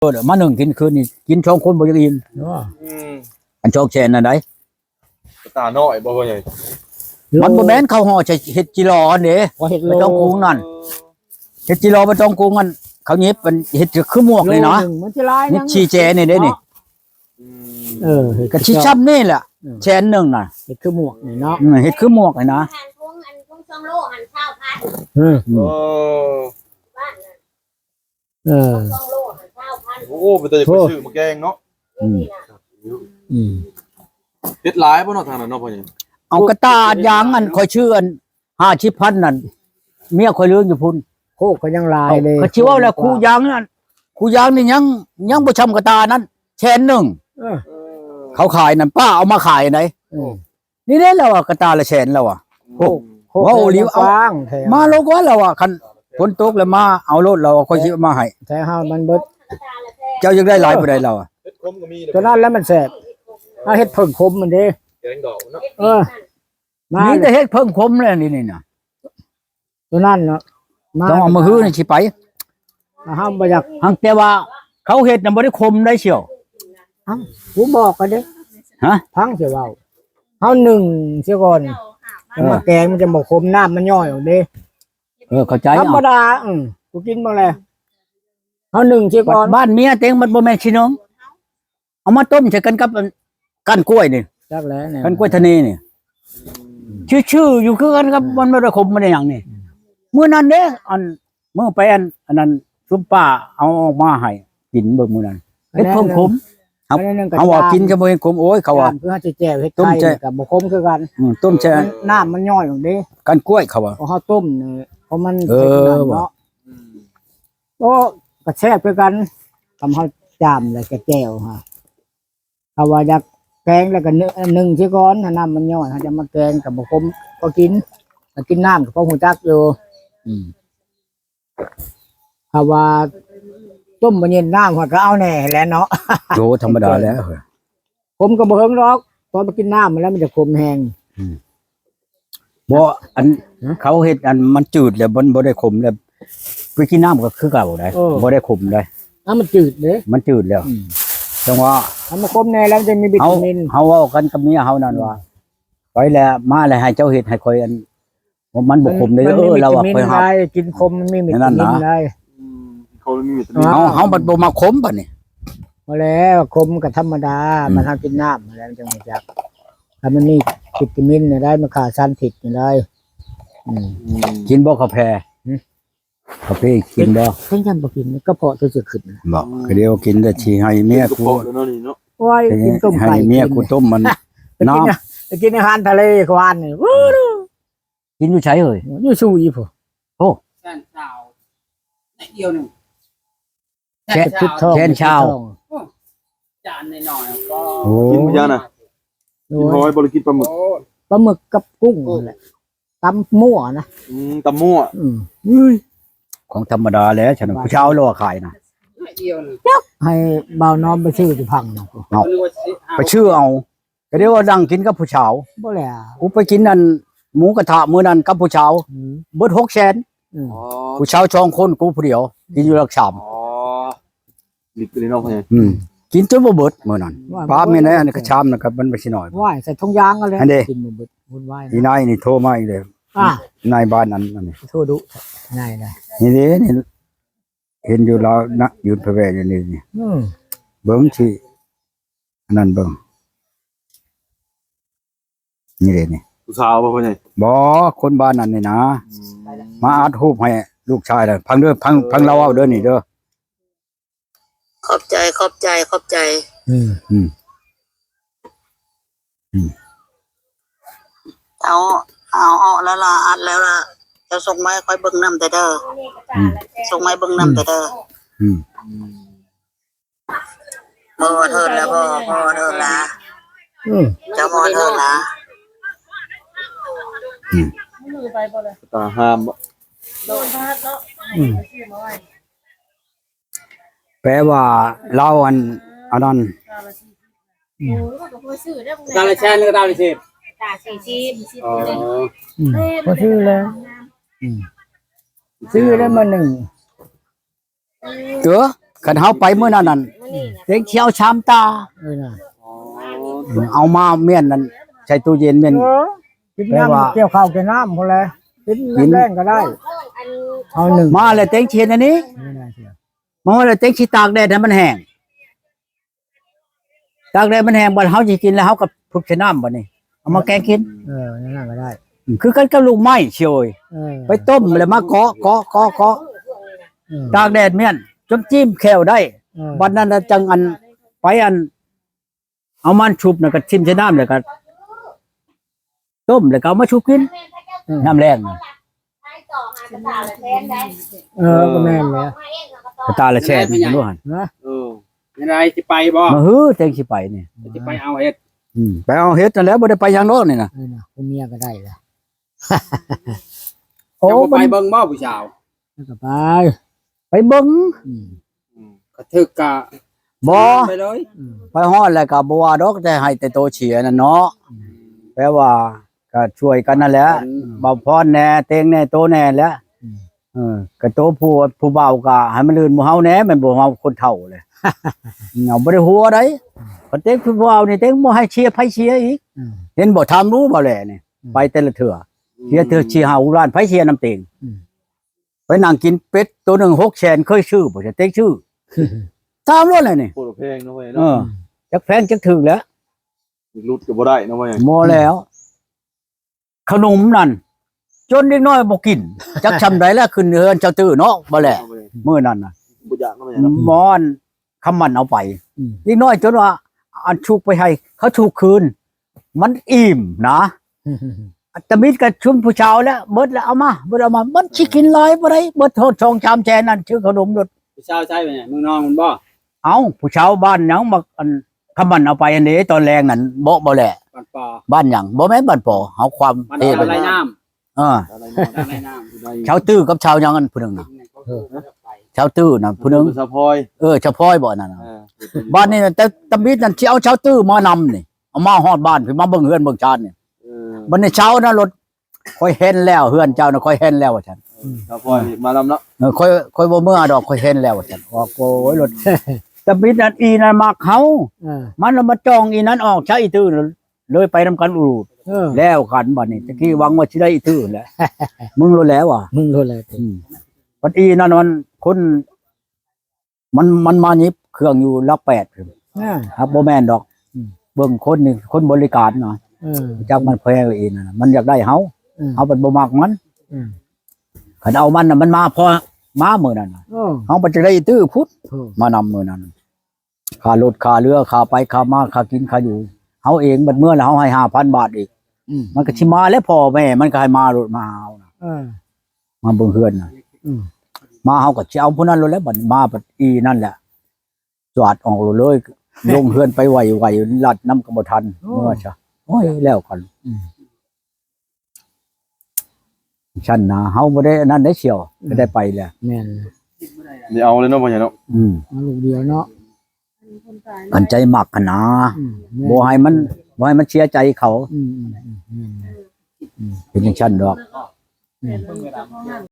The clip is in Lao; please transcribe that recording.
ໂລດ ມາໜຶ້ງກິນຄືນນີ້ ກິນສອງຄົນບໍ່ຢາກອີ່ມ. ເນາະ ອືມ ອັນສອງແສນນັ້ນໃດ໋ ກະຕ່ານ້ອຍບໍ່ພໍ່ໃຫຍ່? ມັນບໍ່ແມ່ນເຂົ້າຫໍ່ໃສ່ເຮັດຈີລໍຫັ້ນເດ້ ບໍ່ເຮັດໂລ ໄປຕ້ອງກຸງນັ້ນ ເອີ ເຮັດຈີລໍໄປຕ້ອງກຸງຫັ້ນ ເຂົາຫຍິບມັນເຮັດຄືໝວກນີ້ນະ ໂລໜຶ່ງມັນຊິຫຼາຍຫຍັງ ຫຍິບສີ່ແຈນີ້ເດ້ນີ້. ເນາະ ອືມ ເອີ ເຮັດ ກະຊິຊ່ຳນີ້ແຫຼະ ເອີ ແສນໜຶ່ງນະ ເຮັດຄືໝວກນີ້ເນາະ ອືມ ເຮັດຄືໝວກນີ້ນະ ອັນຖົງ ອັນຖົງສອງໂລຫັ້ນຊາວພັນ ເອີ ເອີ ເອີ ສອງໂລຫັ້ນຊາວພັນ. ໂອ້ ເປັນຕາຢາກໄປຊື້ມາແກງເນາະ. ອືມ ອືມ ເຮັດຫຼາຍບໍ່ເນາະທາງນັ້ນເນາະພໍ່ໃຫຍ່? ເອົາກະຕ່າຢາງອັນຂ້ອຍຊື້ອັນຫ້າສິບພັນນັ້ນ ເມຍຂ້ອຍເລີຍຢູ່ພຸ້ນ ໂຄກກໍຍັງຫຼາຍເດ້. ເຂົາຊິເວົ້າແລ້ວ ຄູຢາງນັ້ນ ຄູຢາງນີ້ຍັງ ຍັງບໍ່ຊ່ຳກະຕ່ານັ້ນ ແສນໜຶ່ງ ເອີ ເຂົາຂາຍນັ້ນ ປ້າເອົາມາຂາຍໃດ໋. ເອີ ນີ້ແຫຼະລາວວ່າ ກະຕ່າລະແສນລາວວ່າ. ໂອ້ ໂຄກ ເວົ້າອີ່ຫຼີ ເອົາ ມາໂລດວ່າລາວວ່າ ຄັນຝົນຕົກແລ້ວມາເອົາໂລດລາວວ່າ ຂ້ອຍຊິເອົາມາໃຫ້ ແຖວເຮົາມັນເບິດ ເຈົ້າຢາກໄດ້ຫຼາຍປານໃດລາວວ່າ. ເຮັດຂົມກໍມີ ຕົວນັ້ນແຫຼະມັນແຊບ ເອົາເຮັດເຜິ້ງຂົມມັນເດ້ ແກງດອກເນາະ. ເອີ ມາ ມີແຕ່ເຮັດເຜິ້ງຂົມແຫຼະນີ້ນະ ຕົວນັ້ນເນາະ ມາ ຕ້ອງເອົາມາຮືນີ້ຊິໄປ ເຮົາບໍ່ຢາກ ຫາກແຕ່ວ່າເຂົາເຮັດນະບໍ່ໄດ້ຂົມໄດ໋ສ່ຽວ. ເອົ້າ ຜູ້ບອກກໍເດ້ ຮະ ຟັງຊິເວົ້າ ເຮົາໜຶ້ງເສຍກ່ອນ ເອີ ມາແກງມັນຈະບໍ່ຂົມ ນ້ຳມັນຍ້ອຍອອກເດ້. ເອີ ເຂົ້າໃຈ ທຳມະດາ ເອີ ກູກິນເບິ່ງແລ້ວ ເຮົາໜຶ້ງເສຍກ່ອນ. ບ້ານເມຍເຕັງມັນບໍ່ແມ່ນຊິໜຶ້ງ ເອົາມາຕົ້ມໃສ່ກັນກັບອັນ ກ້ານກ້ວຍນີ້ ຈັກແຫຼະ ກ້ານກ້ວຍທະເນນີ້ ຊື່ໆຢູ່ຄືກັນກັບ ມັນບໍ່ໄດ້ຂົມບໍ່ໄດ້ຫຍັງນີ້. ມື້ນັ້ນເດ້ ອັນ ມື້ໄປອັນ ອັນນັ້ນ ຊຸມປ້າເອົາອອກມາໃຫ້ກິນເບິ່ງມື້ນັ້ນ ເຮັດເຜິ້ງຂົມ. ເຮົາ ເຮົາວ່າກິນຈະບໍ່ເຫັນຂົມ ໂອ້ຍ ເຂົາວ່າ ຄືເຮົາຊິແຈ່ວເຮັດໄຂ່ກໍບໍ່ຂົມຄືກັນ. ອືມ ຕົ້ມໃສ່ ນ້ຳມັນຍ້ອຍອອກເດ້ ກ້ານກ້ວຍເຂົາວ່າ ເຮົາຕົ້ມນີ້ ເພາະມັນ ເອີ ເນາະ. ໂອ້ ກໍແຊບຄືກັນ ຄຳເຮົາຈາມແລ້ວກະແຈ່ວຫາ ຖ້າວ່າຢາກແກງແລ້ວກໍໜຶ້ງ ໜຶ້ງເສຍກ່ອນ ໃຫ້ນ້ຳມັນຍ້ອຍ ເຮົາຈະມາແກງກໍບໍ່ຂົມ ພໍກິນ ຖ້າກິນນ້ຳກໍພໍຮູ້ຈັກຢູ່. ອືມ ຖ້າວ່າຕົ້ມບໍ່ເຢັນນ້ຳ ຂ້ອຍກໍເອົາແດ່ແຫຼະເນາະ. ໂອ້ ທຳມະດາແລ້ວ ຜົມກໍບໍ່ເຫິງດອກ ຕອນໄປກິນນ້ຳແລ້ວມັນຈະຂົມແຮງ. ອືມ ບໍ່ ອັນ ຮະ ເຂົາເຮັດອັນມັນຈືດແລ້ວ ມັນບໍ່ໄດ້ຂົມແລ້ວ ໄປກິນນ້ຳກໍຄືເກົ່າໄດ໋. ເອີ ບໍ່ໄດ້ຂົມໄດ໋ ນ້ຳມັນຈືດເດ້ ມັນຈືດແລ້ວ. ອືມ ຈັ່ງວ່າ ເອົາມາຂົມແດ່ແລ້ວມັນຈະມີວິຕາມິນ. ເຮົາ ເຮົາເວົ້າກັນກັບເມຍເຮົານັ້ນວ່າ ອືມ ໄປແລ້ວມາແລ້ວໃຫ້ເຈົ້າເຮັດໃຫ້ຂ້ອຍອັນ ມັນບໍ່ຂົມເດ້ ມັນ ເອີ ລາວວ່າ ຂ້ອຍຫາ ກິນຂົມມັນມີວິຕາມິນໄດ໋. ອືມ ເຂົາມີວິຕາມິນ ເຮົາ ເຮົາບັດບໍ່ມັກຂົມບັດນີ້. ບໍ່ແລ້ວ ຂົມກໍທຳມະດາ ອືມ ມັນເຮົາກິນນ້ຳແລ້ວມັນຈັ່ງຮູ້ຈັກ ຖ້າມັນມີວິຕາມິນນີ້ໄດ໋ ມັນຂ້າສານພິດນີ້ໄດ໋. ອືມ ອືມ ກິນບໍ່ກາແຟ? ຫຶ ກາແຟກິນບໍ່? ເປັນຫຍັງບໍ່ກິນ ກະເພາະຕົວຊິຂຶ້ນ. ບໍ່ ກະດຽວກິນແຕ່ຊິໃຫ້ເມຍກູ ໂອ້ຍ ກິນຕົ້ມໄກ່ ໃຫ້ເມຍກູຕົ້ມມັນ ໄປກິນ ໄປກິນອາຫານທະເລກວານນີ້. ກິນຢູ່ໃສເອີຍ? ຢູ່ຊຸຍພຸ້ນ. ໂອ້ ແສນຊາວ ໜ້ອຍດຽວໜຶ່ງ ແສນຊາວ ແສນຊາວ ໂອ້ ຈານນ້ອຍໆ ໂອ້ ກິນບໍ່ຍານະ. ໂອ້ຍ ກິນຫອຍບໍ່ ຫຼືກິນປາໝຶກ? ປາໝຶກກັບກຸ້ງຫັ້ນແຫຼະ ຕຳມົ້ວນະ. ອືມ ຕຳມົ້ວ. ອືມ ເຮີ້ຍ ຂອງທຳມະດາແຫຼະ ຊັ້ນ ຜູ້ຊາວລາວຂາຍນະ. ໜ້ອຍດຽວໜຶ່ງ ຈັກ ໃຫ້ບ່າວນ້ອມໄປຊື້ຢູ່ພັງນະ. ເອົາ ໄປຊື້ເອົາ. ກໍໄດ້ວ່ານັ່ງກິນກັບຜູ້ສາວ. ບໍ່ແລ້ວ ກູໄປກິນອັນໝູກະທະມື້ນັ້ນກັບຜູ້ສາວ ອືມ ເບິດຫົກແສນ. ອືມ ອໍ ຜູ້ສາວສອງຄົນ ກູຜູ້ດຽວ ອືມ ກິນຢູ່ຫຼັກສາມ. ອໍ ລິບໄປເລີຍເນາະ ພໍ່ໃຫຍ່. ອືມ ກິນຈົນບໍ່ເບິດມື້ນັ້ນ. ວ່າ ປາແມ່ນໄດ໋ ອັນນີ້ກໍຊາມນະ ກໍມັນບໍ່ຊິໜ້ອຍ. ວ້າຍ ໃສ່ຖົງຢາງເອົາແລ້ວ ອັນເດ້ ກິນບໍ່ເບິດ ວຸ່ນວາຍນະ. ອີນາຍນີ້ໂທມາອີກເດ້. ອ່າ ນາຍບ້ານນັ້ນ ອັນນີ້ ໂທດຸນາຍນະ. ນີ້ເດ້ ນີ້ ເຫັນຢູ່ລາວນະ ຢືນພະແວະຢູ່ນີ້. ອືມ ເບິ່ງຊິ ອັນນັ້ນເບິ່ງ ນີ້ເດ້ນີ້. ຜູ້ສາວບໍ່ ພໍ່ໃຫຍ່? ບໍ່ ຄົນບ້ານນັ້ນນີ້ນະ. ອືມ ມາອັດຮູບໃຫ້ລູກຊາຍແລ້ວ ຟັງເດີ ຟັງ ເອີ ຟັງລາວເວົ້າເດີນີ້ເດີ. ຂອບໃຈ ຂອບໃຈ ຂອບໃຈ. ອືມ ອືມ ອືມ ເອົາ ເອົາອອກແລ້ວລະ ອັດແລ້ວລະ ເຈົ້າສົ່ງມາໃຫ້ຂ້ອຍເບິ່ງນຳແດ່ເດີ. ອືມ ສົ່ງມາໃຫ້ເບິ່ງນຳແດ່ເດີ. ອືມ ອືມ ບໍ່ເທີນແລ້ວ ບໍ່ ບໍ່ເທີນລະ. ອືມ ເຈົ້າບໍ່ເທີນລະ. ອືມ ຕາຫ້າມບໍ່? ອືມ ແປວ່າລາວອັນ ອັນນັ້ນ ອືມ ຕາລະແສນ ຫຼືຕາລະສິບ? ຕາສີ່ສິບ. ອໍ ອືມ ພໍຊື້ແລ້ວ. ອືມ ຊື້ແລ້ວມາໜຶ້ງ. ເອີ ຄັນເຮົາໄປມື້ນັ້ນນັ້ນ ເຕັງຊິເອົາຊາມຕາ ເອີນະ ເອົາມາມ້ຽນນັ້ນໃສ່ຕູ້ເຢັນ ມ້ຽນ ເອີ ກິນ ແປວ່າ ນ້ຳກ່ຽວເຂົ້າກ່ຽວນ້ຳພຸ້ນແຫຼະ ກິນ ກິນ ຍາມແລງກໍໄດ້ ເອົາໜຶ່ງ ມາແລ້ວເຕັງຊິເຮັດອັນນີ້ ເອີນະ ມາແລ້ວເຕັງຊິຕາກແດດໃຫ້ມັນແຫ້ງ ຕາກແດດມັນແຫ້ງ ບັດເຮົາຊິກິນແລ້ວ ເຮົາກໍຜຶກໃສ່ນ້ຳ ບັດນີ້ເອົາມາແກງກິນ ເອີ ນັ້ນກໍໄດ້ ອືມ ຄືກັນກັບລູກໄມ້ ຊິໂອຍ ເອີ ໄປຕົ້ມແລ້ວມາເກາະ ເກາະ ເກາະ ເກາະ ເອີ ຕາກແດດມ້ຽນ ຈົນຈີ້ມແຂ້ວໄດ້ ເອີ ບັດນັ້ນລະຈັ່ງອັນ ໄປອັນ ເອົາມັນຊຸບນະ ກໍຖິ້ມໃສ່ນ້ຳ ແລ້ວກໍຕົ້ມ ແລ້ວກໍເອົາມາຊຸບກິນ ອືມ ຍາມແລງ ເອີ ກໍແມ່ນແຫຼະ ກະຕາລະແສນ ເອີ ຈັ່ງໃດຊິໄປບໍ່? ມາຮື ແຕ່ງຊິໄປນີ້ ຊິໄປເອົາເຫັດ ອືມ ໄປເອົາເຫັດນັ້ນແຫຼະ ບໍ່ໄດ້ໄປຫຍັງດອກນີ້ນະ ເອີນະ ຜູ້ເມຍກໍໄດ້ລະ ໂອ້ ເຈົ້າບໍ່ໄປເບິ່ງບໍ່ຜູ້ສາວ? ແລ້ວກໍໄປ ໄປເບິ່ງ ອືມ ອືມ ກະຖືກກະ ບໍ່ ໄປເລີຍ ອືມ ໄປຮອດແລ້ວກໍບໍ່ວ່າດອກ ແຕ່ໃຫ້ແຕ່ໂຕເສຍນັ້ນເນາະ ອືມ ແປວ່າກໍຊ່ວຍກັນນັ້ນແຫຼະ ອືມ ບ່າວພອນແດ່ ເຕັງແດ່ ໂຕແດ່ແຫຼະ ອືມ ເອີ ກໍໂຕຜູ້ ຜູ້ບ່າວກໍໃຫ້ມັນລື່ນໝູ່ເຮົາແດ່ ແມ່ນບໍ່ ເຮົາຄົນເຖົ້າແຫຼະ ເຮົາບໍ່ໄດ້ຫົວໃດ ອືມ ຄັນເຕັງຜູ້ບ່າວນີ້ ເຕັງບໍ່ໃຫ້ເສຍໃຜເສຍອີກ ອືມ ເຫັນບໍ່ ຖາມຮູ້ບໍ່ແຫຼະນີ້ ອືມ ໄປແຕ່ລະເທື່ອ ອືມ ເສຍເທື່ອສີ່ຫ້າຫົກລ້ານ ໃຜເສຍນຳເຕັງ ອືມ ໄປນັ່ງກິນເປັດໂຕໜຶ່ງຫົກແສນ ເຄີຍຊື້ບໍ່? ເຕັງຊື້ ຖາມໂລດແຫຼະນີ້ ໂຄດແພງເນາະ ເອີ ເນາະ ຈັກແພງຈັກຖືກແຫຼະ ຫຼຸດກໍບໍ່ໄດ້ເນາະ ບໍ່ແລ້ວ ຂະໜົມນັ້ນ ຈົນເດັກນ້ອຍບໍ່ກິນ ຈັກຊ່ຳໃດລະ ຂຶ້ນເຮືອນເຈົ້າຕື້ເນາະ ບໍ່ແລ້ວ ບໍ່ແລ້ວ ມື້ນັ້ນນະ ບໍ່ຢາກເນາະ ບໍ່ຢາກເນາະ ໝໍອັນ ຄຳໝັ້ນເອົາໄປ ອືມ ເດັກນ້ອຍຈົນວ່າ ອັນຊຸກໄປໃຫ້ເຂົາຊຸກຄືນ ມັນອີ່ມນະ ອືມ ຕະມິດກັບຊຸມຜູ້ສາວແລ້ວ ເບິດແລ້ວເອົາມາ ເບິດເອົາມາ ມັນຊິກິນຫຼາຍບໍ່ໄດ້ ເບິດຮອດສອງສາມແສນນັ້ນ ຊື້ຂະໜົມໂລດ ຜູ້ສາວໃສເມືອງນອງມັນບໍ່? ເອົ້າ ຜູ້ສາວບ້ານຫຍັງ ມາ ອັນ ຄຳໝັ້ນເອົາໄປຫັ້ນເດ້ ຕອນແລງນັ້ນ ບໍ່ ບໍ່ແຫຼະ ບ້ານປອ ບ້ານຫຍັງ ບໍ່ແມ່ນບ້ານປອ ເຮົາຄວາມ ບ້ານ ເພ ບ້ານໄລນ້ຳ ເອີ ຊາວຕື້ກັບຊາວຫຍັງອັນຜູ້ໜຶ່ງນະ ເອີ ຊາວຕື້ນະຜູ້ໜຶ່ງ ຊາວພອຍ ເອີ ຊາວພອຍບໍ່ອັນນັ້ນນະ ເອີ ບາດນີ້ນະ ແຕ່ຕຳອິດນັ້ນຊິເອົາຊາວຕື້ມານຳນີ້ ເອົາມາຮອດບ້ານພີ້ ມາເບິ່ງເຮືອນເບິ່ງຊານນີ້ ເອີ ບາດນີ້ຊາວນະລົດ ຂ້ອຍເຫັນແລ້ວ ເຮືອນເຈົ້ານະ ຂ້ອຍເຫັນແລ້ວວ່າຊັ້ນ ອືມ ຊາວພອຍມານຳເນາະ ເອີ ຂ້ອຍ ຂ້ອຍບໍ່ເມືອດອກ ຂ້ອຍເຫັນແລ້ວວ່າຊັ້ນ ອອກ ໂອ້ຍ ລົດ ຕຳອິດນັ້ນ ອີນັ້ນມັກເຮົາ ເອີ ມັນລະມາຈ້ອງອີນັ້ນອອກຊະ ອີຕື້ ເລີຍໄປນຳກັນອູດ ເອີ ແລ້ວກັນບາດນີ້ ຕະກີ້ຫວັງວ່າຊິໄດ້ອີກຕື່ນແຫຼະ ມຶງໂລດແຫຼະວ່າ ມຶງໂລດແຫຼະ ອືມ ບັດອີນັ້ນມັນຄົນ ມັນ ມັນມາຫຍິບເຄື່ອງຢູ່ຫຼັກແປດ ອ່າ ຫາກບໍ່ແມ່ນດອກ ອືມ ເບິ່ງຄົນນີ້ ຄົນບໍລິການນະ ເອີ ຈັກມັນແພງອີນັ້ນນະ ມັນຢາກໄດ້ເຮົາ ອືມ ເຮົາບັດບໍ່ມັກມັນ ອືມ ຄັນເອົາມັນນະ ມັນມາພໍ ມາມື້ນັ້ນນະ ເອີ ເຮົາບັດຈະໄດ້ຕື່ພຸດ ເອີ ມານຳມື້ນັ້ນ ຄ່າລົດຄ່າເຮືອ ຄ່າໄປຄ່າມາ ຄ່າກິນຄ່າຢູ່ ເຮົາເອງບັດເມືອແລ້ວເຮົາໃຫ້ຫ້າພັນບາດອີກ ອືມ ມັນກໍຊິມາແຫຼະ ພໍ່ແມ່ມັນກໍໃຫ້ມາໂລດ ມາຫາເຮົານະ ເອີ ມາເບິ່ງເຮືອນນະ ອືມ ມາເຮົາກໍຊິເອົາຜູ້ນັ້ນໂລດແຫຼະ ບັດມາບັດອີນັ້ນແຫຼະ ຈວດອອກໂລດເລີຍ ລົງເຮືອນໄປໄວໆ ລັດນຳກໍບໍ່ທັນ ໂອ້ ເມືອຊະ ໂອ້ຍ ແລ້ວກັນ ອືມ ຊັ້ນນະ ເຮົາບໍ່ໄດ້ອັນນັ້ນໄດ້ສ່ຽວ ອືມ ໄດ້ໄປແລ້ວ ແມ່ນ ໄດ້ເອົາແລ້ວເນາະ ພໍ່ໃຫຍ່ເນາະ ອືມ ເອົາລູກດຽວເນາະ ຄັນໃຈມັກຫັ້ນນະ ອືມ ແມ່ນ ບໍ່ໃຫ້ມັນ ບໍ່ໃຫ້ມັນເສຍໃຈເຂົາ ອືມ ອືມ ອືມ ແມ່ນ ອືມ ເປັນຈັ່ງຊັ້ນດອກ ອືມ